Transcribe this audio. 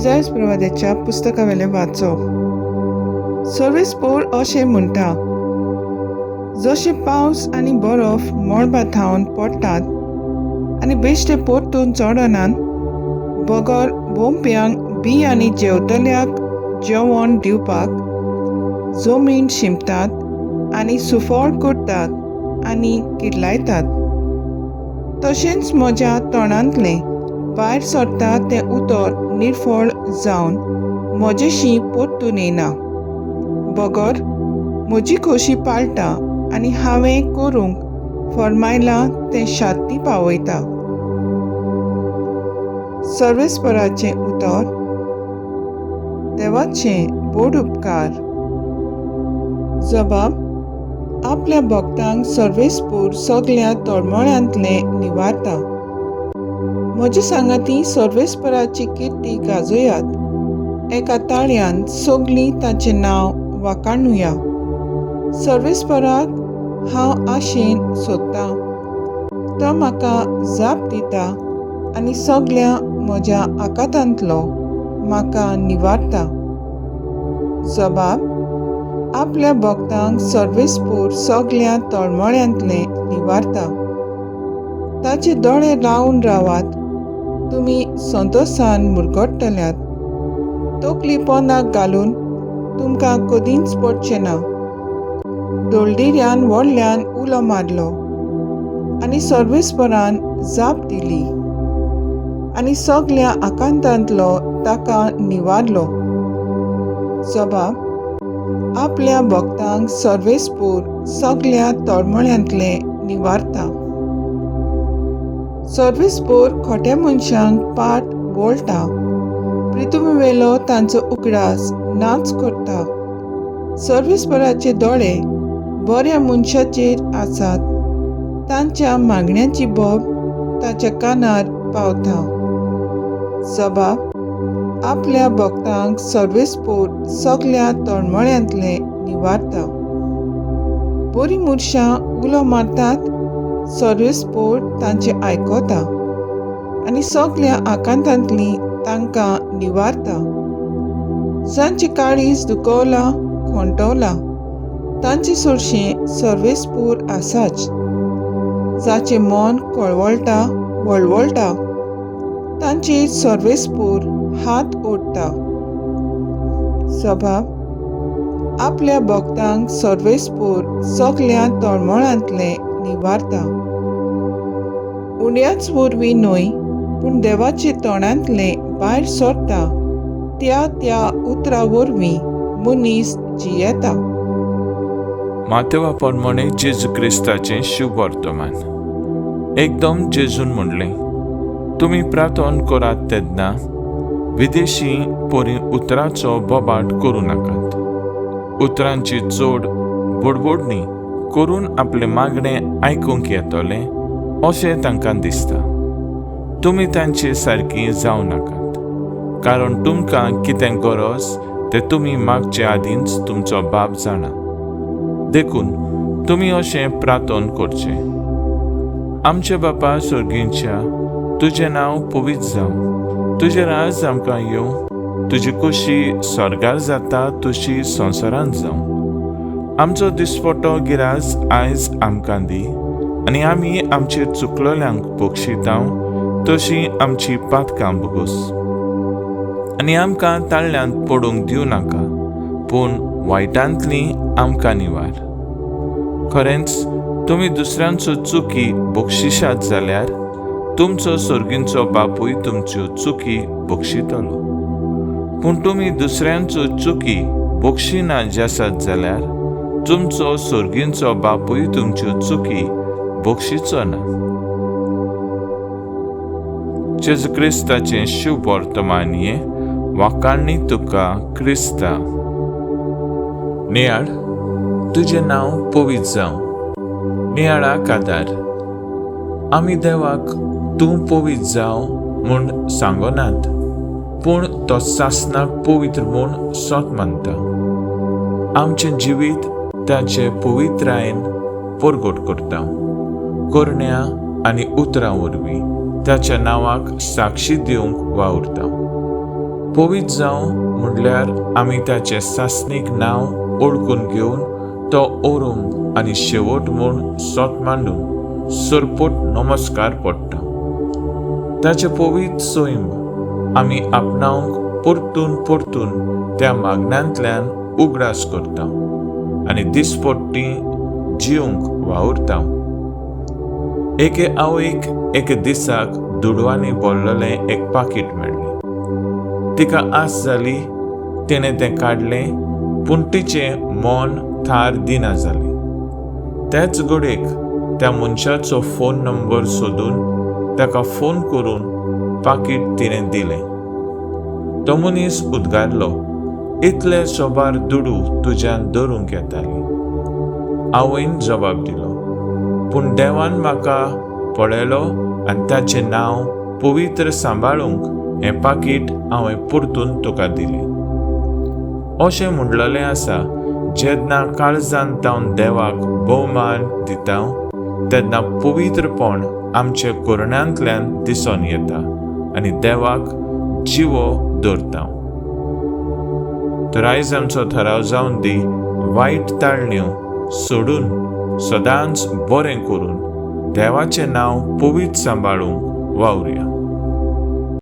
इजायस प्रवाद्याच्या पुस्तकावेलें वाचप. सर्वेस्पोर अशें म्हणटा, जशें पावस आनी बरफ मळबा थावन पडटात आनी बेश्टे परतून चडनात, बगर बोंप्यांक बी आनी जेवतल्याक जेवण दिवपाक जमीन शिंपतात आनी सुफळ करतात आनी किडलायतात, तशेंच म्हज्या तोंडांतलें भायर सरता तें उतर निर्फळ जावन म्हजेशी परतून येना, बगर म्हजी खोशी पाळटा आनी हांवें करूंक फर्मायलां तें शांती पावयता. सर्वेस्पराचें उतर. देवाचें बोड उपकार. जबाब. आपल्या भक्तांक सर्वेस्पोर सगल्या तळमळ्यांतलें निवारता. म्हजे सांगाती सर्वेस्पराची किर्ती गाजयात, एका ताळ्यान सगलीं ताचें नांव वाखाणुया. सर्वेस्पराक हांव आशेन सोदतां, तो म्हाका जाप दिता आनी सगल्या म्हज्या आकांतांतलो म्हाका निवारता. जबाब. आपल्या भक्तांक सर्वेस्पोर सगल्या तळमळ्यांतलें निवारता. ताचे दोळे लावन रावात, तुमी संतोसान मुरगट्टल्यात. तकली पोंदाक घालून तुमकां कदींच पडचें ना. दळडिऱ्यान व्हडल्यान उलो मारलो आनी सर्वेस्परान जाप दिली आनी सगल्या आकांतांतलो ताका निवारलो. जबाब. आपल्या भक्तांक सर्वेस्पोर सगल्या तळमळ्यांतलें निवारता. सर्वेस्पोर खोट्या मनशांक पाट वळटा, प्रितुमेवेलो तांचो उगडास नाच करता. सर्वेस्पराचे दोळे बऱ्या मनशाचेर आसात, तांच्या मागण्यांची बोब ताच्या कानार पावता. जबाब. आपल्या भक्तांक सर्वेस्पोर सगल्या तळमळ्यांतलें निवारता. बरीं मनशां उलो मारतात, सर्वेस्पोर तांचें आयकता आनी सगल्या आकांतांतलीं तांकां निवारता. जांचें काळीज दुखवलां खोंटवलां तांचे सरशें सर्वेस्पोर आसाच. जाचें मन कळवळटा वळवळटा तांचेर सर्वेस्पोर हात ओडटा. सभाव. आपल्या भक्तांक सर्वेस्पोर सगल्या तळमळांतलें निवारता. उंड्याच वरवीं न्हय, पूण देवाचे तोंडांतलें भायर सरता त्या त्या उतरा वरवीं मनीस जियेता. मातेवा प्रमाणे जेजू क्रिस्ताचें शुभ वर्तमान. एकदम जेजून म्हणलें, तुमी प्रार्थन करात तेन्ना विदेशी परी उतराचो बोबाट करूं नाकात. उतरांची चड बडबडणी करून आपलें मागणें आयकूंक येतलें अशें तांकां दिसता. तुमी तांचे सारकी जावं नाकात, कारण तुमकां कितें गरज तें तुमी मागचे आदींच तुमचो बाप जाणा. देखून तुमी अशें प्रार्थन करचें: आमच्या बापा सर्गींच्या, तुजें नांव पवित्र जावं, तुजें राज आमकां येवं, तुजी खोशी स्वर्गार जाता तशी संवसारांत जावं. आमचो दिसपटो गिराज आयज आमकां दी आनी आमी आमचेर चुकलोल्यांक बक्षितांव तशी आमची पातकां भोगोस, आनी आमकां ताळ्यांत पडूंक दिवं नाका, पूण वायटांतली आमकां निवार. खरेंच तुमी दुसऱ्यांचो चुकी बक्षिशात जाल्यार तुमचो सर्गींचो बापूय तुमच्यो चुकी बक्षितलो. पूण तुमी दुसऱ्यांचो चुकी बक्षिना जासत जाल्यार तुमचो सर्गींचो बापूय तुमच्यो चुकी बक्षिचो ना. जेजू क्रिस्ताचें शुभ वर्तमान. वाखाणणी तुका क्रिस्ता. नियाळ. तुजें नांव पवित्र जावं. नियाळाक आदार. आमी देवाक तूं पवित्र जावं म्हूण सांगनात, पूण तो सासनाक पवित्र म्हूण सोत मानता. आमचें जिवीत ताचे पवित्रायेन परगट करता. करण्या आनी उतरां वरवीं ताच्या नांवाक साक्षी दिवंक वावुरता. पवित्र जावं म्हणल्यार आमी ताचें सासणीक नांव ओळखून घेवन तो ओरूम आनी शेवट म्हूण सोत मांडून सरपोट नमस्कार पडटा. ताचें पवित्र सैम आमी आपणावंक परतून परतून त्या मागण्यांतल्यान उगडास करता आनी दिसपट्टी जिवंक वावुरता. एके आवयक एके दिसाक दुडवांनी भरलेलें एक पाकीट मेळ्ळें. तिका आस जाली, तिणें तें काडलें, पूण तिचें मन थार दिना जालें. त्याच घडयेक त्या मनशाचो फोन नंबर सोदून ताका फोन करून पाकीट तिणें दिलें. तो मनीस उद्गारलो, इतले सोबार दुडू तुज्यान धरूंक येताले. आवयन जबाब दिलो, पूण देवान म्हाका पळयलो आनी ताचें नांव पवित्र सांबाळूंक हें पाकीट हांवें परतून तुका दिलें. अशें म्हणलेलें आसा, जेन्ना काळजान तावन देवाक भोवमान दिता तेन्ना पवित्रपण आमचे करण्यांतल्यान दिसून येता आनी देवाक जिवो दवरता. तर आयज आमचो थाराव जावन दी, वायट ताळण्यो सोडून सदांच बरें करून देवाचें नांव पवित्र सांबाळूंक वावरुया.